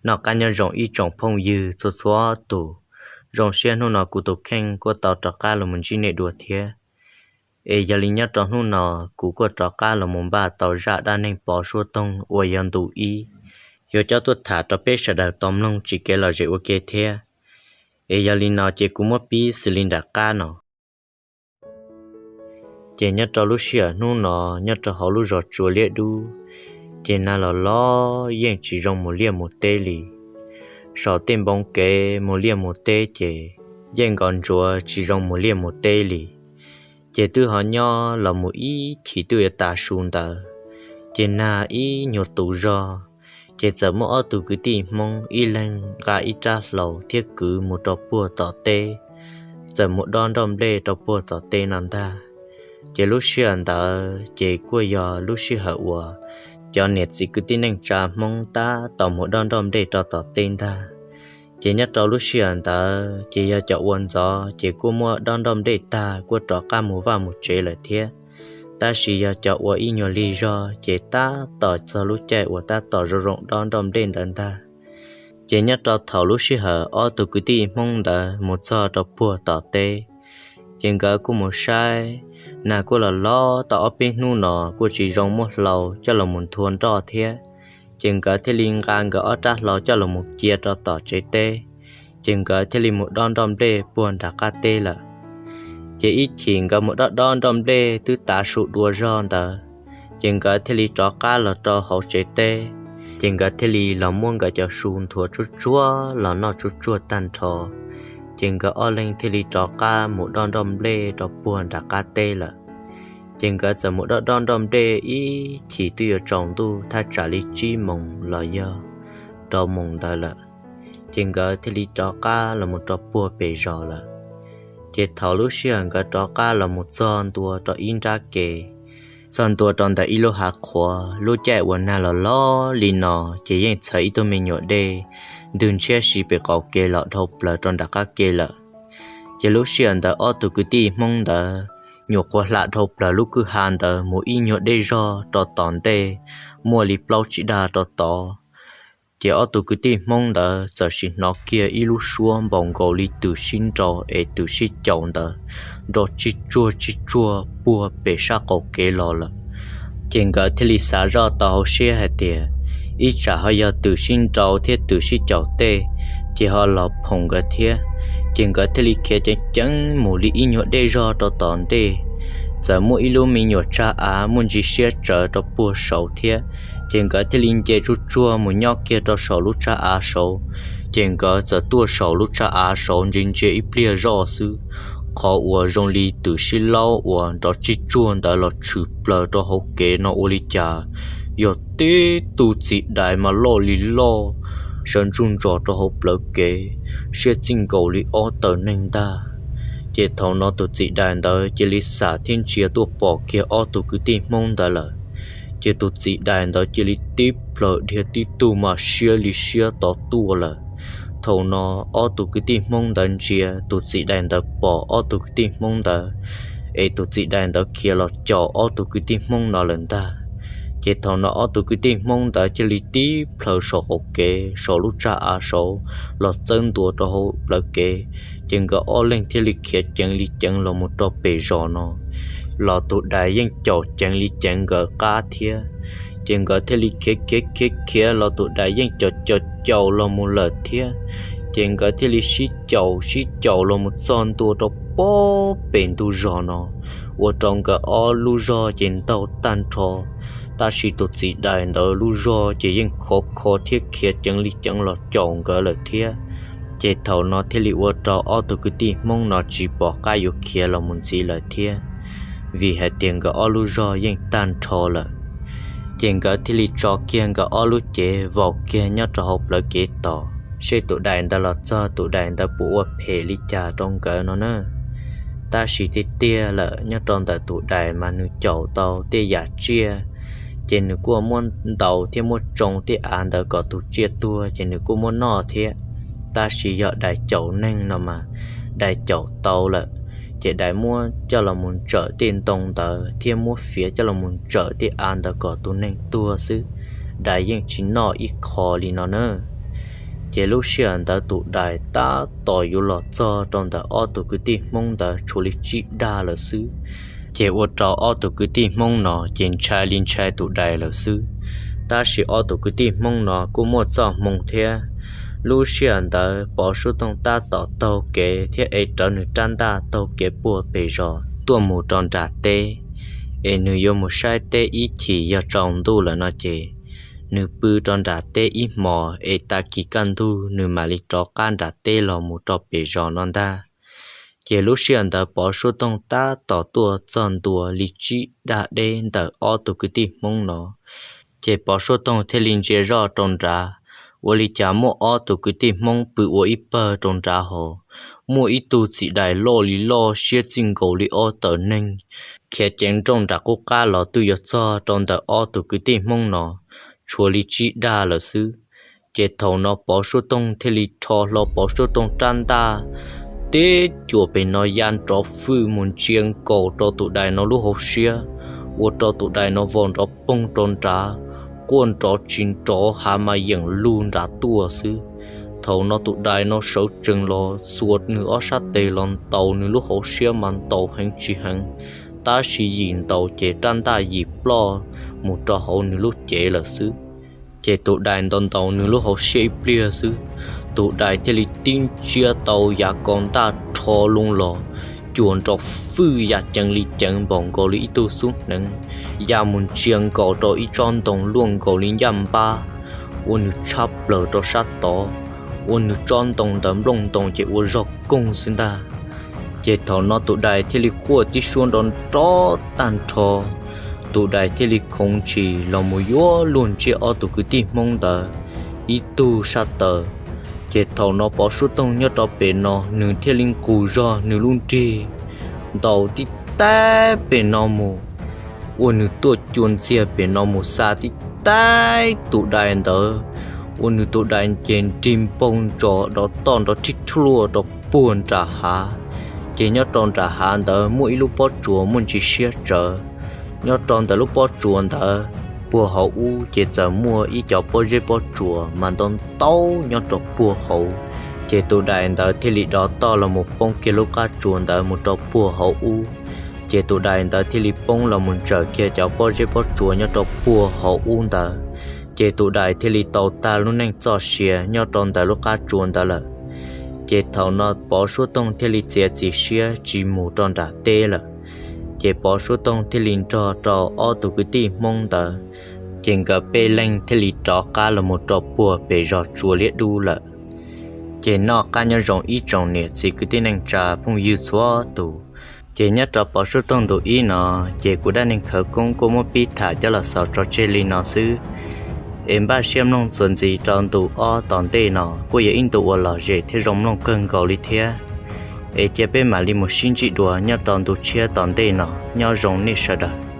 Noj qab nyob zoo ib tsoom phooj ywg txhua txhua tus, zoo siab hnub no kuv tus kheej kuj tau rov qab los mus ntsib nej dua thiab. Es yog li nyob rau hnub no, kuv kuj rov qab los mus npaj tau zaj dab neeg Pov Suab Toog uas yog ntu ib, yuav coj tuaj tham rau peb sawv daws tau mloog tsis kev lom zem ua ke thiab. Es yog li no ces kuv muab pib xws li nram qab no. Ces nyob rau lub sij hawm hnub no, nyob rau hauv lub zos Tsua Liab Dub, ces nag los los yeej tsis zoo mus liaj mus teb li. Saum tej npoo kev mus liaj mus teb ces yeej nkaus ntsuav tsis zoo mus liaj mus teb li. Ces twb ho nyob los mus ib chim twb yuav tav su ntawd, ces nag ib nyuag tu zog, ces txawm muaj ob tug kwv tij Hmoob ib leeg nqa ib rab hlau thiab kwv mus rau puag tom teb, txawm mus dob nroj nplej rau puag tom teb no ntag. Ces lub sij hawm ntawd ces kuj yog lub sij hawm uas cov niam txiv kwv tij neej tsa Hmoob tab tom mus dob nroj nplej rau tom teb ntag. Ces nyob rau lub sij hawm ntawd ces yog cov ua ntxov ces kuj muab dob nroj nplej tag kuj rov qab mus vaj mus tsev lawm thiab. Tab sis yog cov ua ib nyuag lig zog ces tab tom txog lub caij uas tab tom zoo zoo dob nroj nplej ntawd ntag. Ces nyob rau thaum lub sij hawm ob tug kwv tij Hmoob ntawd mus txog rau puag tom teb, ces nkawd kuj mus saib, nag kuj los los tau ob peb hnub no kuj tsis zoo muab hlau coj los mus nthua nroj thiab. Ces nkawd thiaj li nqa nkawd ob rab hlau coj los mus cia rau tom tsev teb, ces nkawd thiaj li mus dob nroj nplej puag nram qab teb lawm. Ces ib chim nkawd mus dob dob nroj nplej twb tav su dua zog ntawd, ces nkawd thiaj li rov qab los rau hauv tsev teb. Ces nkawd thiaj li los muab nkawd cov su nthua tsuag tsuag los noj tsuag tsuag tag nrho, ces nkawd ob leeg thiaj li rov qab mus dob nroj nplej rau puag nram qab teb lawm. Ces nkawd txawm mus dob dob nroj nplej ib chim twb yuav tsaus ntuj thaj tsam li tsib moos los yog rau moos ntawd lawm, ces nkawd thiaj li rov qab los mus rau puag pem zos lawm. Ces thaum lub sij hawm nkawd rov qab los mus txog ntua rau ib nrab ke, txog ntua rau ntawm ib lub hav qhuav, lub caij uas nag los los li no, ces yeej txhawv ib tug me nyuam dej ntws ntshiab si pem qaum kev los dhau plaws rau nram qab ke lawm. Ces lub sij hawm ntawd ob tug kwv tij Hmoob ntawd nyuam qhuav hla dhau plaws lub kwj ha ntawd mus ib nyuag dej zog rau tom ntej, muaj li plaub tsib dag rau tod. Ces ob tug kwv tij Hmoob ntawd txawm sim hnov kiag ib lub suab npaum nkaus li twm sib nrau es twm sib caum ntawd nrov tsig tsuag tsig tsuag puag pem sab qaum kev los lawm. Ces nkawd thiaj li xav zoj tau hauv siab hais tias, ib tsam ho yog twm sib nrau thiab twm sib caum tej, ces ho los phoom nkawd thiab. Ces nkawd thiaj li khiav ceev ceev mus li ib nyuag dej zog rau tom ntej, txawm muaj ib lub me nyuam tsag av muaj ntsis siab tsawv rau puag saud thiab. Ces nkawd thiaj li nce tsuag tsuag mus nyob kiag rau saum lub tsag av saud. Ces nkawd txawm tuaj saum lub tsag av saud ntsia ntsia ib pliag zoj xwb, qhov uas zoo li twm sib laub uas nrov tsig tsuag ntawd los tshwm plaws rau hauv kev no ua li cas yog tib tug txiv dais mas loj li loj, sawv ntsuj ntsos rau hauv plawv kev, siab txij nkaus li ob tawm neeg ntag. Ces thaum no tus txiv dais ntawd cia li xam thiab ntsia tuaj pom kiag ob tug kwv tij Hmoob ntawd lawm. Ces tus txiv dais ntawd cia li tib plhaws dhia tib tug mas siab li siab tod tuaj lawm. Thaum no ob tug kwv tij Hmoob ntawd ntsia tus txiv dais ntawd pom ob tug kwv tij Hmoob ntawd, es tus txiv dais ntawd khiav los caum ob tug kwv tij Hmoob no lawm ntag. Ces thaum no ob tug kwv tij Hmoob ntawd cia li tib plhaws saum qaum kev saum lub tsag av saud los txawb ntua rau hauv plawv kev. Ces nkawd ob leeg thiaj li khiav ceev li ceev los mus rau pem zos no, los tus dais yeej caum ceev li ceev nkawd qab thiab. Ces nkawd thiaj li khiav khiav khiav khiav los tus dais yeej caum caum caum los mus lawm thiab. Ces nkawd thiaj li sib caum sib caum los mus txog ntua rau pob pem ntug zos no, ua rau nkawd ob lub zog ces ntaug tag nrho. Tab sis tus txiv dais ntawd lub zog ces yeej khov kho thiab khiav ceev li ceev los caum nkawd lawm thiab. Ces thaum no thiaj li ua rau ob tug kwv tij Hmoob no tsis pom qab yuav khiav los mus ntxiv lawm thiab, vim hais tias nkawd ob lub zog yeej tag nrho lawm. Ces nkawd thiaj li tso kiag nkawd ob lub cev vaus kiag nyob rau hauv plawv kev tos seb tus dais ntawd los txog tus dais ntawd puas ua phem li cas rau nkawd no na. Tab sis tiag tiag lawm nyob rau ntawm tus dais mas nws caum tau tej yam tsiaj, ces nws kuj muab ntaus thiab muab tsoo tej av ntawd kom tus tsiaj tuag ces nws kuj muab noj thiab. Tab sis yog dais caum neeg no mas dais caum tau lawm, ces dais muab coj los mus ntsawm tej ntoo ntawd thiab muab fiav coj los mus ntsawm tej av ntawd kom tus neeg tuag xwb, dais yeej tsis noj ib qho li no na. Ces lub sij hawm ntawd tus dais tab tom yuav los txog rau ntawm ob tug kwv tij Hmoob ntawd tshuav li tsib dag lawm xwb. Ces ua rau ob tug kwv tij Hmoob no ces ntshai li ntshai tus dais lawm xwb. Tab sis ob tug kwv tij Hmoob no kuj muaj txoj hmoo thiab. Lub sij hawm ntawd Pov Suab Tooj tab tom taug kev thiab ev rawv nws rab ntaj taug kev puag pem zos tuaj mus rau nram teb, es nws yuav mus saib teb ib chim yog tsaus ntuj lawm no ces nws pw rau nram teb ib hmos es tag kis kaj ntug nws mam li rov qab nram teb los mus rau pem zos no ntag. Ces lub sij hawm ntawd Pov Suab Tooj tab tom tuaj txog ntua li tsib dag deb ntawm ob tug kwv tij Hmoob no. Ces Pov Suab Tooj thiaj li ntsia zoj rau nrad, ua li cas muaj ob tug kwv tij Hmoob pw ua ib pawg rau nrad hauv. Muaj ib tug txiv dais loj li loj siab txij nkaus li ob tawm neeg, khiav ceev nrooj nram qub qab los twb yuav txog rau ntawm ob tug kwv tij Hmoob no, tshuav li tsib dag lawm xwb. Ces thaum no Pov Suab Tooj thiaj li rho hlo Pov Suab Tooj rab ntaj, teb cuam pem no ya nrov fwj mus ntsia nkaus rau tus dais no lub hauv siab, ua rau tus dais no vau nrov poog rau nrad, quaj nrov tsis nrov hav mas yeem lug nrad tuaj xwb. Thaum no tus dais no sawv tsees los xuas nws ob sab tes los ntaus nws lub hauv siab mas ntaus heev tsis heev, tab sis yim ntaus ces rab ntaj yim ploj mus rau hauv nws lub cev lawm xwb. Ces tus dais ntaus ntaus nws lub hauv siab ib pliag xwb, tus dais thiaj li tib ntsiab tau yav kaus ntaj rho loo los, cuam nrov fwj ya ceev li ceev npaum nkaus li ib tug xub hneev, ya mus ntsia nkaus rau ib tsob ntoo luaj nkaus li ncaj npab, ua nws tshab plaws rau sab tod, ua nws tsob ntoo ntawd nplooj ntoo ces ua zog koog xwb ntag. Ces thaum no tus dais thiaj li quaj tib suab nrov nrov tag nrho, tus dais thiaj li khoov ntshis los mus yuav luag ntsiab ob tug kwv tij Hmoob ntawd ib tug sab taw. Ces thaum no Pov Suab Tooj nyob rau pem no nws thiaj li nqus zog nws lub nrig ntaus tib taig pem no mus, ua nws tuaj cua ntxiag pem no mus xa tib taig tus dais ntawd, ua nws tus dais ces nrig npog ntsos dov toj nrov rhij rhuaj rau puag nram hav. Ces nyob rau nram hav ntawd muaj ib lub pob tsuas muaj ntsis siab tsawv. Nyob rau ntawm lub pob tsuas ntawd puag hauv ub ces txawm muaj ib cov pob zeb pob tsuas mas ntau ntau nyob rau puag hauv. Ces tus dais ntawd thiaj li dov toj los mus poob kiag lub qab tsuas ntawd mus rau puag hauv ub. Ces tus dais ntawd thiaj li poob los mus ntsaws kiag cov pob zeb pob tsuas nyob rau puag hauv ub ntawd. Ces tus dais thiaj li tau tag lub neej txoj sia nyob rau ntawm lub qab tsuas ntawd lawm. Ces thaum no Pov Suab Tooj thiaj li txiav txim siab tsis mus rau nram teb lawm. Ces Pov Suab Tooj thiaj li nrog rau ob tug kwv tij Hmoob ntawd, ces nkawd peb leeg thiaj li rov qab los mus rau puag pem zos Tsuas Liab Dub lawm. Ces noj qab nyob zoo ib tsoom niam txiv kwv tij neej tsa phooj ywg txhua tus. Ces nyob rau Pov Suab Tooj ntu ib no, ces kuv Dab Neeg Khawv Koob kuj muab pib tham coj los xaus tso tseg li no xwb. Es npaj siab mloog txuas ntxiv rau ntu ob tom ntej no kuj yog ib ntu uas lom zem thiab zoo mloog kawg nkaus li thiab. Es cia peb mam li mus sib ntsib dua nyob rau ntu tshiab tom ntej no, nyob zoo nej sawv daws.